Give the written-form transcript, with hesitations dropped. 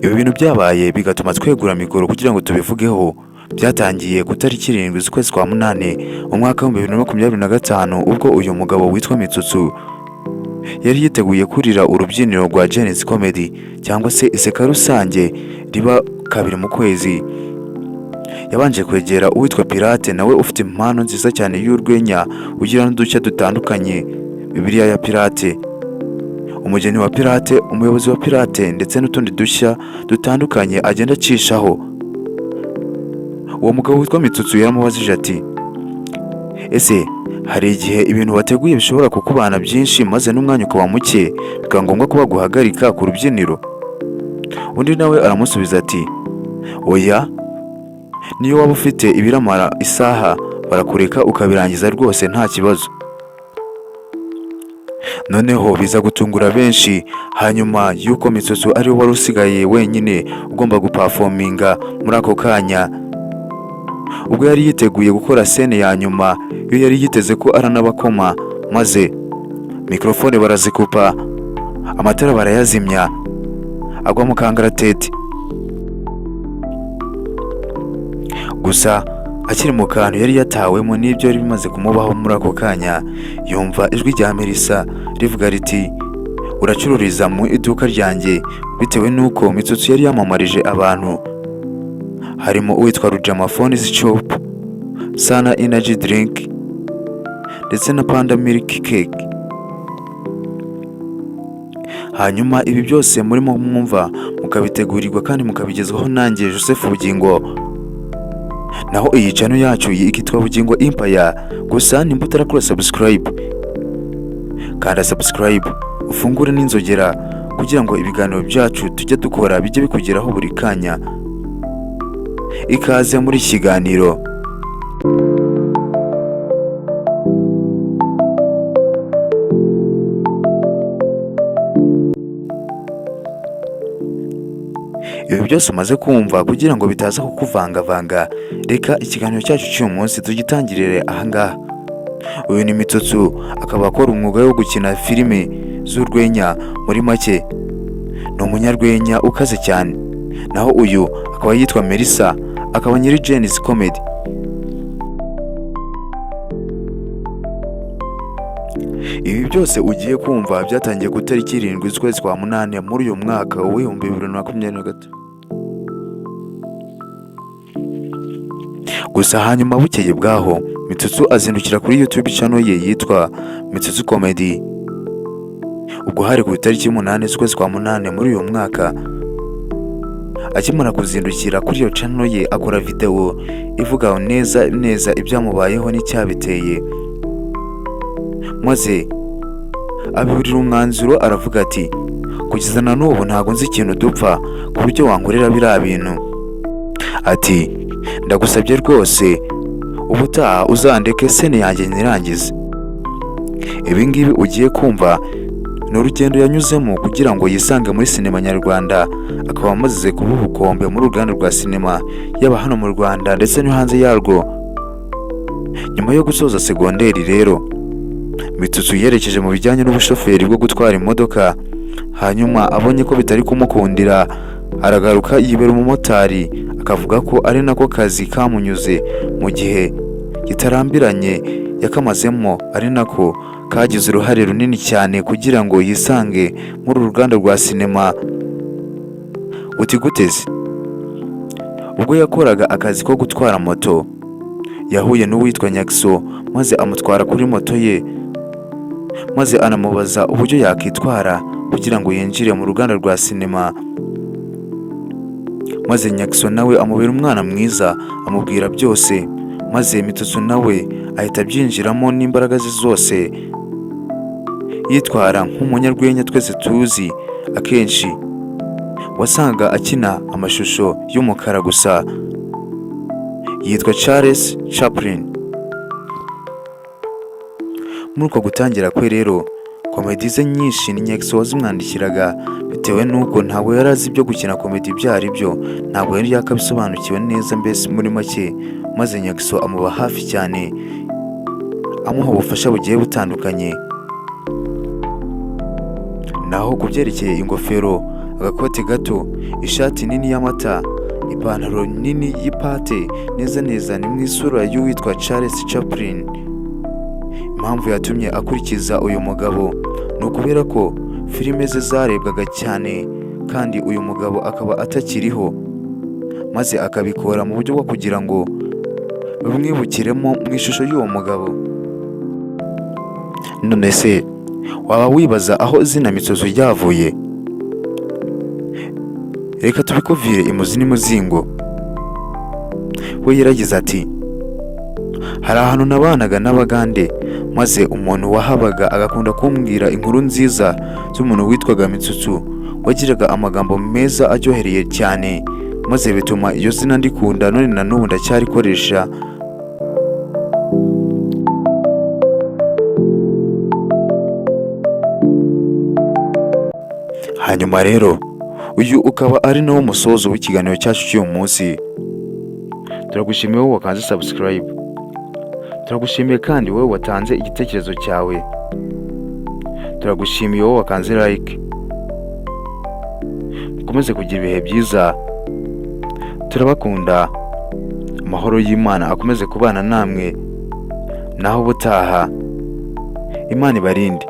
Ibi bintu byabaye bigatuma twegura mikoro kugira ngo tubivugeho. Byatangiye ku itariki 7 z'ukwezi kwa 8 mu mwaka w'2025, ubwo uyu mugabo witwa Mitsutsu yari yiteguye kurira urubyiniro rwa Gen-Z Comedy, cyangwa se iseka rusange riba kabiri mu kwezi. Yabanje kwegera uwitwa Pirate, nawe ufite impano nziza cyane y'urwenya, ugira n'udushya dutandukanye. Bibiliya ya Pirate, umugeni wa Pirate, umuyobozi wa Pirate, ndetse n'utundi dushya dutandukanye agenda acishaho. Uwo mugabo witwa Mitsutsu yaramubajije ati: "Ese hari igihe ibintu wateguye bishobora kukubana byinshi, maze n'umwanya ukaba muke, bikaba ngombwa ko baguhagarika ku rubyiniro?" Undi nawe aramusubiza ati: "Oya, niyo waba ufite ibiramara isaha barakureka ukabirangiza rwose, nta kibazo." Noneho biza gutungura benshi hanyuma y'uko Mitsutsu ari we wari usigaye wenyine ugomba guperforminga muri ako kanya, ubwo yari yiteguye gukora scene ya nyuma yo yari yiteze ko aranabakoma, maze mikorofone barazikupa, amatara barayazimya, agwa mu kangaratete. Gusa akiri mu kantu yari yatawemo n'ibyo yari bimaze kumubaho muri ako kanya, yumva ijwi rya Melissa rivuga riti: "Uracururiza mu iduka ryanjye." Bitewe n'uko Mitsutsu yari yamamarije abantu harimo uwitwa Rujama Phones Shop, Sana Energy Drink ndetse na Panda Milk Cake. Hanyuma ibi byose murimo mwumva mukabitegurirwa kandi mukabigezwaho nanjye Joseph Bugingo, naho iyi channel yacu ikitwa Bugingo Empire. Gusa nimba utarakora subscribe, kanda subscribe, ufungure n'inzogera kugira ngo ibiganiro byacu tujye dukora bijye bikugeraho buri kanya. Ikaze muri iki kiganiro. Ibi byose umaze kumva, kugira ngo bitaza kukuvangavanga, reka ikiganiro cyacu cy'uyu munsi tugitangirire ahangaha. Uyu ni Mitsutsu, akaba akora umwuga wo gukina filime z'urwenya. Muri make ni umunyarwenya ukaze cyane. Naho uyu akaba yitwa Melissa, akaba nyiri Gen-Z Comedy. Ibi byose ugiye kumva byatangiye ku itariki 7 z'ukwezi kwa 8 muri uyu mwaka w'2023. Gusa hanyuma bukeye bwaho, Mitsutsu azindukira kuri YouTube channel ye yitwa Mitsutsu Comedy. Ubwo hari ku itariki 8 z'ukwezi kwa 8 muri uyu mwaka. Akimara kuzindukira kuri iyo channel ye, akora video ivuga neza neza ibyamubayeho n'icyabiteye, maze abiburira umwanzuro, aravuga ati: "Kugeza na n'ubu ntabwo nzi ikintu dupfa ku buryo wankorera biriya bintu." Ati: "Ndagusabye rwose, ubutaha uzandeke scene yanjye nyirangize." Ibi ngibi ugiye kumva ni urugendo yanyuzemo kugira ngo yisange muri sinema nyarwanda, akaba amaze kuba ubukombe muri uruganda rwa sinema, yaba hano mu Rwanda ndetse no hanze yarwo. Nyuma yo gusoza segonderi rero, Mitsutsu yerekeje mu bijyanye n'ubushoferi bwo gutwara imodoka. Hanyuma abonye ko bitari kumukundira, aragaruka yibera umumotari, akavuga ko ari nako kazi kamunyuze mu gihe kitarambiranye yakamazemo, ari nako kagize uruhare runini cyane kugira ngo yisange muri uru ruganda rwa sinema. Uti guteze? Ubwo yakoraga akazi ko gutwara moto, yahuye n'uwitwa Nyagiso, maze amutwara kuri moto ye, maze anamubaza uburyo yakitwara kugira ngo yinjire mu ruganda rwa sinema. Maze Nyagiso nawe amubera umwana mwiza, amubwira byose, maze Mitsutsu nawe ahita abyinjiramo n'imbaraga ze zose, yitwara nk'umunyarwenya twese tuzi. Akenshi wasanga akina amashusho y'umukara gusa, yitwa Charles Chaplin. Muri uko gutangira kwe rero, comedy ze nyinshi ni Nyagiso wazimwandikiraga, bitewe n'uko ntabwo yari azi ibyo gukina comedy ibyo ari byo, ntabwo yari yakabisobanukiwe neza mbese muri make. Maze Nyagiso amuba hafi cyane, amuha ubufasha bugiye butandukanye. Naho ku byerekeye ingofero, Agakote gato, ishati nini y'amata, ipantaro nini y'ipate, neza neza ni mu isura y'uwitwa Charles Chaplin. Impamvu yatumye akurikiza uyu mugabo ni ukubera ko filime ze zarebwaga cyane, kandi uyu mugabo akaba atakiriho, maze akabikora mu buryo bwo kugira ngo bamwibukiremo mu ishusho y'uwo mugabo. None se waba wibaza aho izina Mitsutsu ryavuye? Reka tubikuvire imuzi n'imuzingo. We yaragize ati: "Hari ahantu nabanaga n'Abagande, maze umuntu wahabaga agakunda kumbwira inkuru nziza z'umuntu witwaga Mitsutsu, wagiraga amagambo meza aryohereye cyane, maze bituma iryo zina ndikunda, none na n'ubu ndacyarikoresha." Hanyuma rero uyu ukaba ari nawo musozo w'ikiganiro cyacu cy'uyu munsi. Turagushimiye wowe wakanze subscribe, turagushimiye kandi wowe watanze igitekerezo cyawe, turagushimiye wowe wakanze like. Mukomeze kugira ibihe byiza, turabakunda. Amahoro y'Imana akomeze kubana namwe, naho ubutaha Imana ibarinde.